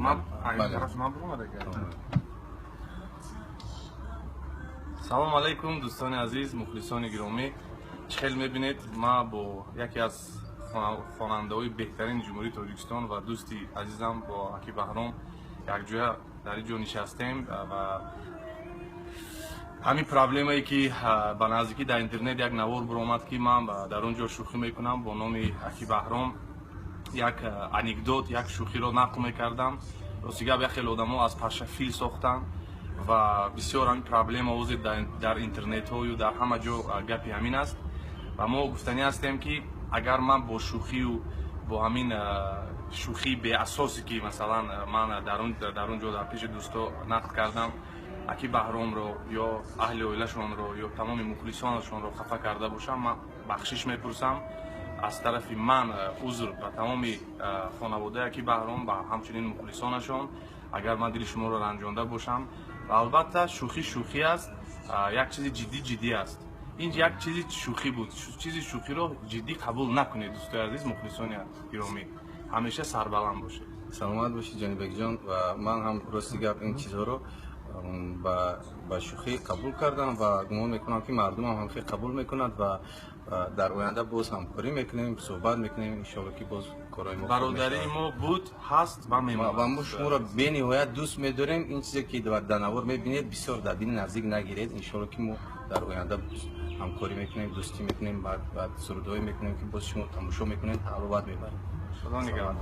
Ман Бале. тараф ман буромадага. Салом алейкум, дӯстони азиз, мухлисони гиромӣ. Чӣ хел мебинед, ман бо яке аз хонандаҳои беҳтарини Ҷумҳурии Тоҷикистон ва дӯсти азизам, бо аки Баҳром якҷоя дар ин ҷо нишастем ва ҳамин проблемае, ки ба наздикӣ дар интернет як навор буромад, ки ман дар он ҷо шӯхӣ мекунам, бо номи аки Баҳром як анекдот, як шӯхиро нақл мекардам. Рости гап, як хеле одамо аз паша фил сохтанд ва бисёр ҳамин проблема ҳозир дар интернетҳою дар ҳама ҷо гапи ҳамин аст. Ва мо гуфтанӣ ҳастем, ки агар ман бо шӯхию бо ҳамин шӯхии беасосе, ки масалан ман дар он ҷо дар пеши дӯсто нақл кардам, аки Баҳромро ё аҳли оилашонро ё тамоми мухлисонашонро хафа карда бошам, ман бахшиш мепурсам. Аз тарафи ман узр ба тамоми хонаводаи аки Баҳром ва ҳамчунин мухлисонашон, агар ман дили шуморо ранҷонда бошам. Ва албатта, шӯхӣ шӯхӣ аст, як чизи ҷиддӣ ҷиддӣ аст. Ин як чизи шӯхӣ буд. Чизи шӯхиро ҷиддӣ қабул накунед, дӯстои азиз, мухлисони гиромӣ, ҳамеша сарбаланд бошед. Саломат бошед, Ҷонибекҷон. Ва ман ҳам, рости гап, ин чизҳоро ба шӯхӣ қабул кардам ва гумон мекунам, ки мардумам ҳам хеле қабул мекунад ва дар оянда боз ҳамкорӣ мекунем, суҳбат мекунем, иншоалло, ки боз корҳои мо хуб Бародарии мешавад. мо буд, ҳаст ва мемонад. Ва мо шуморо бениҳоят дӯст медорем. Ин чизе, ки дар навор мебинед, бисёр дар дили наздик нагиред. Иншоалло, ки мо дар оянда ҳамкорӣ мекунем, дӯстӣ мекунем, баъд сурудҳое мекунем, ки боз шумо тамошо мекунед, ҳаловат мебаред. Худо нигаҳбон.